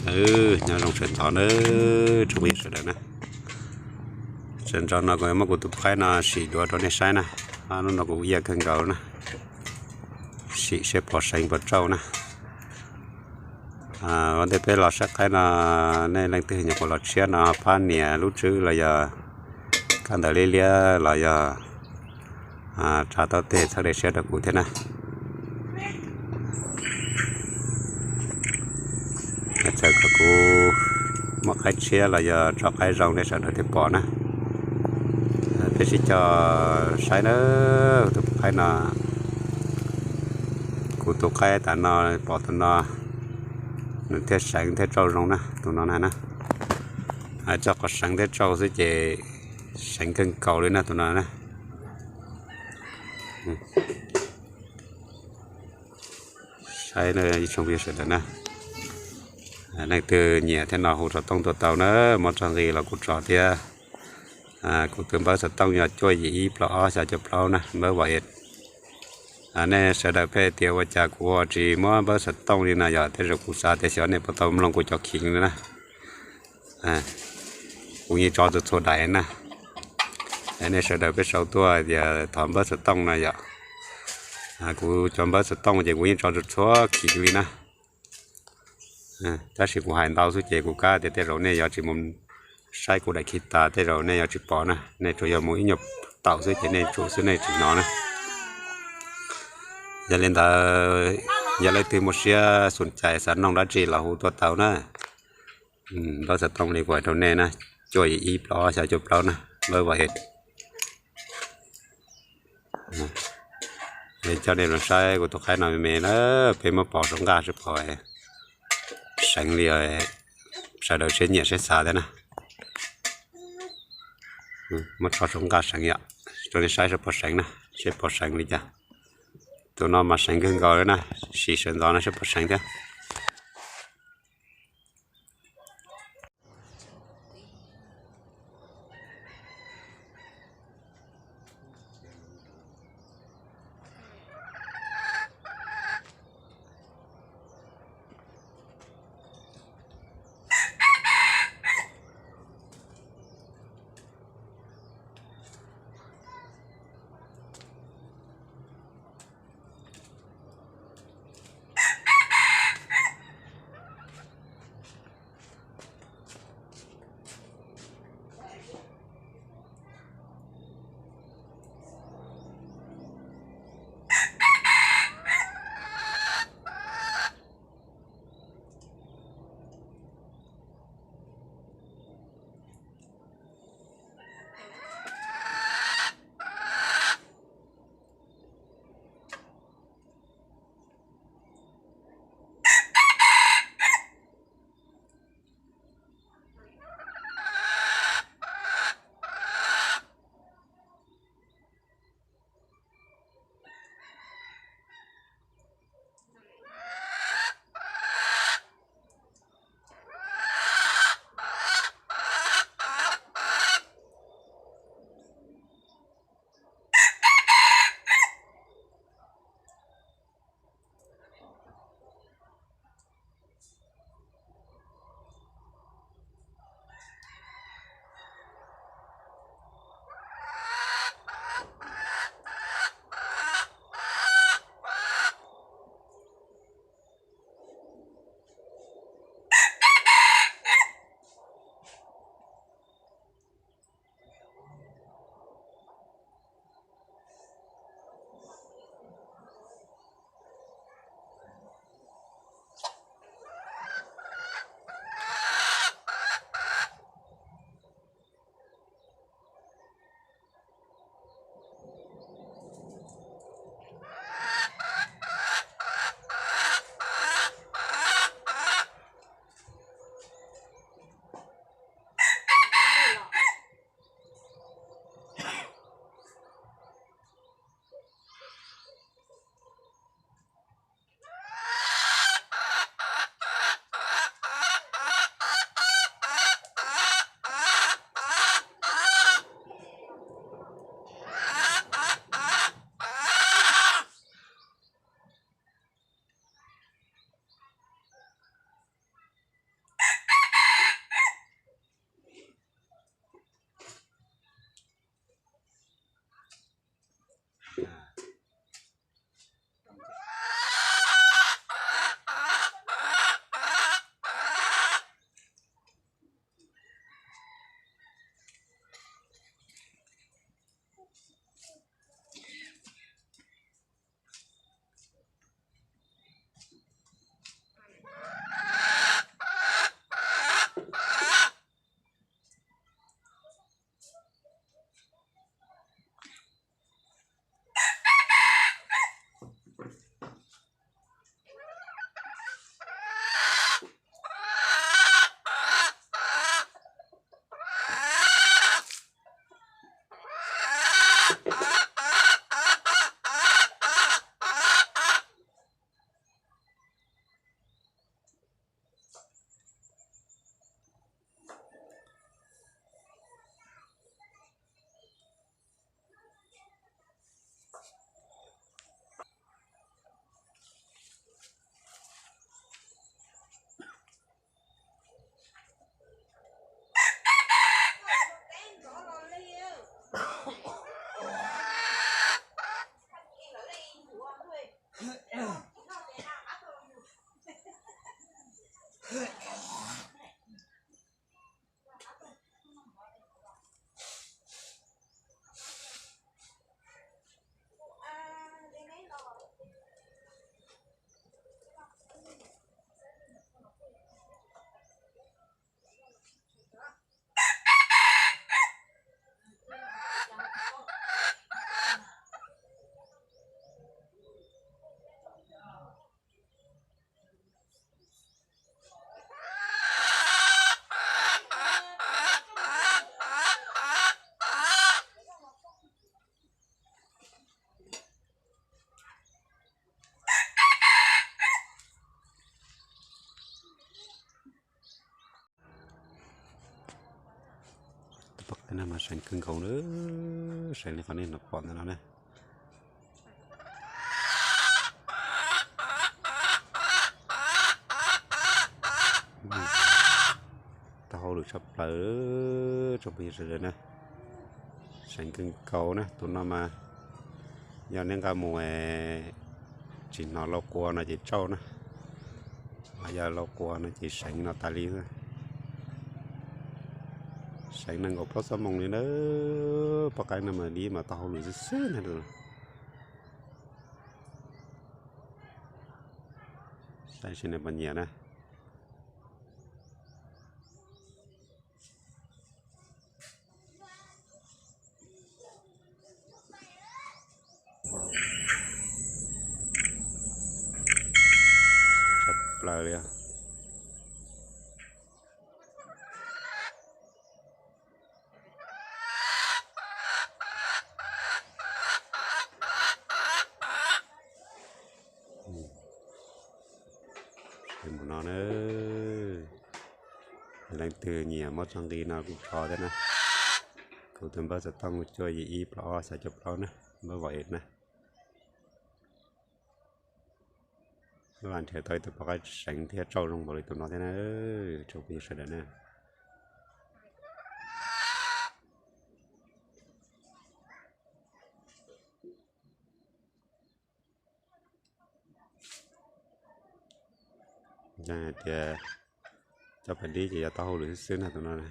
Nyob zoo sawv ntxov na, tsoom phooj ywg sawv daws na. Sawv ntxov no kuv muab kuv tus qaib no sim duav rau nej saib na. Hnub no kuv iaj kawg nkaus na, sim seb pom seev pom tsauj na. Ua ntej peb los saib qaib no, nej leej twg nyuam qhuav los tshiab no pab nias lub tswb los yog kab ntawv liab liab los yog tsa taub teg txhawb daim siab rau kuv thiab na. Txawm kom kuv muab qaib tshiab los yog tso qaib zoo nej sawv daws thiaj pom na. Peb sib cog saib na, tus qaib no, kuv tus qaib tas no pom tus no nws thiaj seev thiaj tsauj zoo na, tus no na na. Txog qhov seev thiab tsauj xwb ces seev kawg nkaus li na tus no na. Saib ib tsoom phooj ywg sawv daws na, leej twg nyiam thiab no hu xov tooj tuaj tau na, muab txog nqi los kuv tso thiab. Kuv tus npawb xov tooj yog cuaj yim ib plaub ob xya cuaj plaub na, npawb Viber. Nej sawv daws pheej tias ua cas kuv tsis muab npawb xov tooj li no yom, tej zaum kuv xav tias xyov nej puas tau mloog kuv cov khiv li na. Kuv yeej tso txhua txhua daim na. Nej sawv daws pheej sau tuaj tias thov npawb xov tooj no yom. Kuv cov npawb xov tooj ces kuv yeej tso txhua txhua khiv li na. Tab sis kuv hais ntau xwb ces kuv kav tias tej zaum nej yuav tsis mus saib kuv daim khiv tas, tej zaum nej yuav tsis pom na, nej tsuas yog mus ib nyuag taum xwb ces nej tsum xwb nej tsis hnov na. Yog li ntawd, yog leej twg muaj siab xum cai xav noog dab tsi los hu tuaj tau na. Npawb xov tooj li kuv hais rau nej na, cuaj yim ib plaub ob xya cuaj plaub na, npawb Viber. Coj nej los saib kuv tus qaib no me me na, peb muab pov saum nqaj seb pom seev li, sawv daws seb nyiam seb xav thiab na. Muab tso saum nqaj seev yom, rau nej saib seb pom seev na, seb pom seev li cas. Tus no mas seev kawg nkaus li na, sim sawv ntxov no seb pom seev thiab. Tus poj qaib no mas seev kawg nkaus na, seev li qhov nej pom ntawm no na. Taub hau lwm tshaj plaws tsoom phooj ywg sawv daws na. Seev kawg nkaus na, tus no mas yog nej nqa mus tsis hnov lau quas no ces tsauj na, ho yog lau quas no ces seev no tas li. Seev nees nkaum plaub xuab moos li na, poj qaib no mas dib mas taub hau lwm xwb xwb ntag. Saib seb nws puas nyiam na. Tshaj plaws li. Mus no na, leej twg nyiam muab txoj nqi no kuv tso thiab na. Kuv tus npawb xov tooj cuaj yim ib plaub ob xya cuaj plaub na, npawb Viber na. Nrhiav tau ib tug poj qaib seev thiab tsauj zoo npaum li tus no thiab na, tsoom phooj ywg sawv daws na. Ntseeg hais tias cov paj dib ces yog taub hau lwm xwb xwb na tus no na.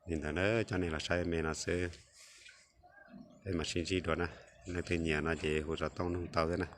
Li ntawd na, coj nej los saib me no xwb, peb mam sib ntsib dua na. Leej twg nyiam no ces hu xov tooj nug tau thiab na.